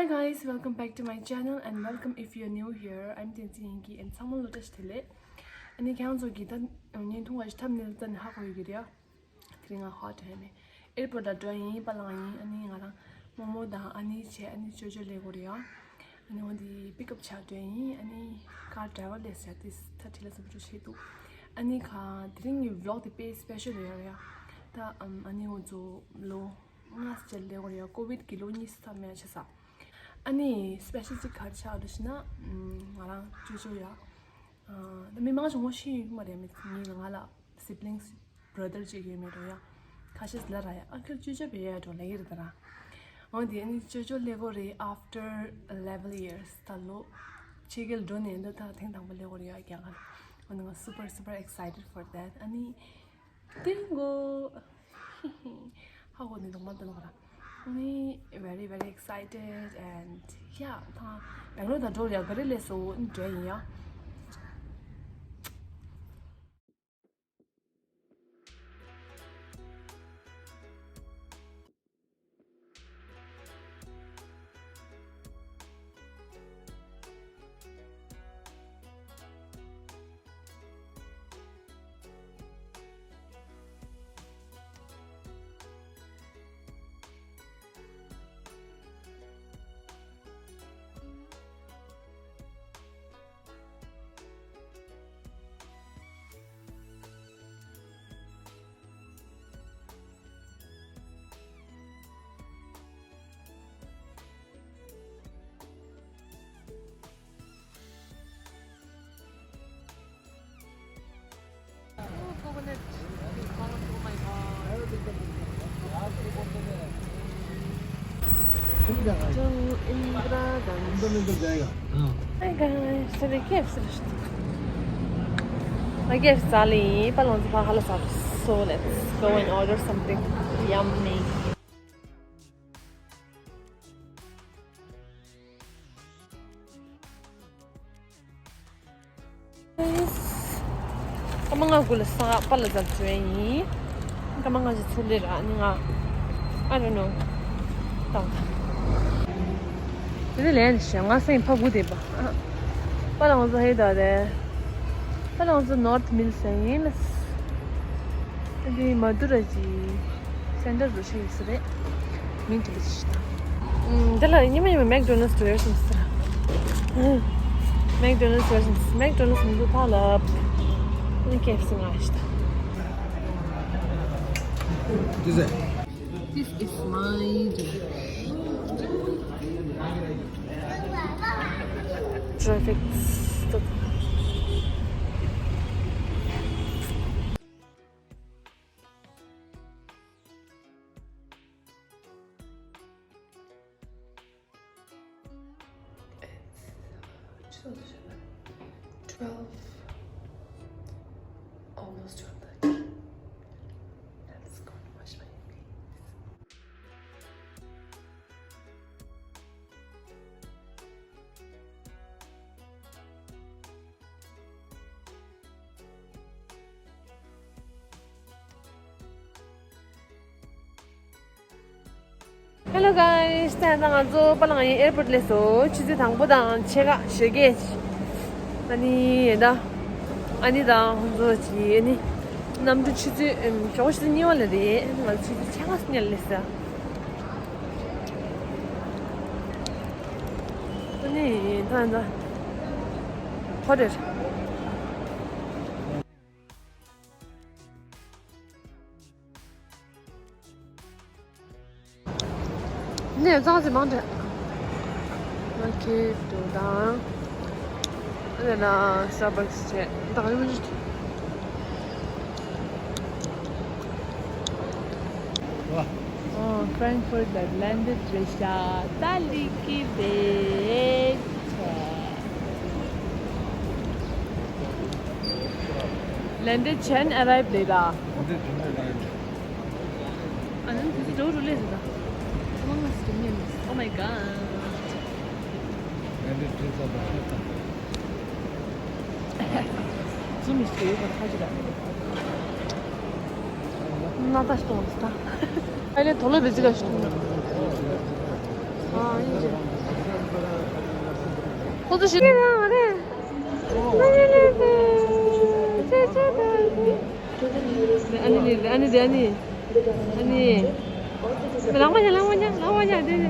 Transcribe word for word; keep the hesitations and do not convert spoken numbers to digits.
Guys, welcome back to my channel and welcome if you're new here. I'm Tenzin Yingki and ཚང་མ་ལ་བཀྲ་ཤིས་བདེ་ལེགས། ཨ་ནི་ཁྱེད་རང་ཚོ་གིས་ད་བརྙན་ཐུང་ག་ཞིག་ཐབས་ནས་ཙམ་ནས་ཧ་གོ་ཡོད་ཀྱི་རེད་ཡ། དེ་རིང་ང་ཧོ་ཊེལ་ནས་ཨེར་པོར་ཊ་ལ་འགྲོ་ཡིན། པཱ་ལགས་ཡིན། ཨ་ནི་ང་རང་རྨོ་མོ་དང་ཨ་ནི་བྱས། ཨ་ནི་ཅོ་ཅོ་སླེབས་ཡོད་རེད་ཡ། ཨ་ནི་འོ་འདི་པིག་ཨབ་བྱ་འགྲོ་ཡིན། ཨ་ནི་ཀར་ཌ་རའི་ཝར་སླེབས་ཟེར་དེ་ད་དྲི་ལ་སུ་བུ་ཅོ་ཆེ་འདུག་ཨ་ནི་ཁ་དེ་རིང་གི་ཝི་ལོག་དེ་དཔེ་སི་པེ་ཤལ་ཡོད་རེད་ཡ། ད་ཨམ་ཨ་ནི་ང་ཚོ་ལོ་ལྔ་ཙམ་སླེབས་ཡོད་རེད་ཡ། ཀོ་ཝིཌ་གི་ལོ་གཉིས་ཙམ་མེད་ཆ་ས། ཨ་ནི་སི་པེ་ཤལ་ཅིག་ག་རེ་ཆགས་འདུག་ཟེར་ན། ཨམ་ང་རང་ཅོ་ཅོ་ཡ། ཨ་ད་མི་མང་ཆེ་ངོ་ཤེས་ཡོད་མ་རེད། མི་ངའི་ང་ལ་སིབ་ལིང་སི་བྷ་ར་དར་གཅིག་ཡོད་མེད་འགྲོ་ཡ། ཁ་ཤས་ལ་ར་ཡ་ཨ་ཁྱོད་ཅོ་ཅོ་བེ་ཡ་འགྲོ་ལ་ཡིར་ད་ར། འོ་དེ་ཨ་ནི་ཅོ་ཅོ་སླེབས་ཡོད་རེད། after eleven years ད་ལོ་ཕྱེད་ཀ་འགྲོ་ནས་འདི་ད་ཐེངས་དང་པོ་སླེབས་ཡོད་རེད་ཡ་རྒྱ་གར། འོ་ན་ང་super super excited for that. ཨ་ནི་ཏིང་གོ་ཧ་གོ་ནི་འདུག་མ་འདུག་ནོ་ར། ཨ་ནི་very very excited and yeah ད་བེང་ལོར་ད་འགྲོ་ཡ། ག་རེ་ལས་སོ་འགྲོ་ཡིན་ཡ། Oh, coconut. Oh my God. Hi guys, today K F C. I guess Sally, Palonzo Pahala. So let's go and order something yummy. སྐར་མ་ལྔ་དགུ་ལ་ས་པ་ལ་འཛབ་བྱོས་ཡིན། སྐར་མ་ལྔ་ཞིག་ཚུར་ལེ་ར་ནི་ང་I don't know. ཏང་ཏང་། དེ་ལས་ཞེ་ང་སེང་ཕ་གུ་དེ་པ། པ་ལ་ང་ཚོ་ཧེ་ད་རེ། པ་ལ་ང་ཚོ་ནོར་ཐི་མིལ་སེང་ཡིན་ལ། འདི་མ་དུ་ར་ཅི་སེན་ཊར་རུ་ཆེ་ཡིས་རེད། མིན་ཏི་ལི་ཤི་ད། ཨུམ། དེ་ལ་ཉི་མ་ཉི་མ་མེག་ཌོ་ནལ་སི་འགྲོ་ཡོད་སམ་སི་ར། མེག་ཌོ་ནལ་སི་འགྲོ་སམ་སི། མེག་ཌོ་ནལ་སི་མི་འདུག་ད་ལབ། ཨ་ནི་ཀེ་ཨེཕ་སི་ང་ཤི་ད། This is my traffic stop. It's twelve, almost twelve thirty. Let's go and wash my face. Hello guys, ད་ང་ཚོ་པ་ལང་ཡི་ཨེར་པོར་ཊི་སླེབས་སོང་། ཆུ་ཚོད་དང་པོ་དང་ཕྱེད་ཀ་ཞོགས་ཀས། ཨ་ནི་ད་ཨ་ནི་ད་ང་ཚོ་ཅི་ཨ་ནི་གནམ་གྲུ་ཆུ་ཚོད་ཨམ་ཞོགས་ཆུ་ཚོད་གཉིས་པ་ལ་རེད། ང་ཚོ་ཆུ་ཚོད་ཕྱེད་ཀ་སྔོན་ལ་སླེབས་སོང་། ཨ་ནི་ད་ད་ཧོ་ཊེལ། ནས་ཙང་ཙི་མང་དྲགས། ང་ཁྱེད་དུ་དང་། ཨ་ན་སི་ཊར་བྷག་སི་བྱས། ད་ག་རེ་མི་འདུག་ཨོ། Frankfurt ལ་ལན་ཌན་རེད་ཤག་ད་ལི་ཀི་རེད། ལན་ཌན་ཆན་ཨ་རའིབ་ལེ་ར། ཨ་ནི་དེ་ཚོ་འགྲོ་རུ་ལས་ཟེར་ད། ཚང་མ་ངས་ཟེར་ཉན། Oh my god. ཛུམ་མི་སྐྱེ་ཡོད་པར་ཁ་ཅིག་ལ། ན་ད་སྟོང་ད། ཨ་ལེ་དོ་ལོ་བེ་ཙི་ག་སྟོང་། ཨ་ཡིན་ཅི། ཁོ་ཚོ་ཞིག་རེད། ཨ་ནི་ལེ་ཨ་ནི་ལེ་ཨ་ནི། ཨ་ནི། ལང་མ་ཉ་ལང་མ་ཉ་ལང་མ་ཉ་དེ་དེ།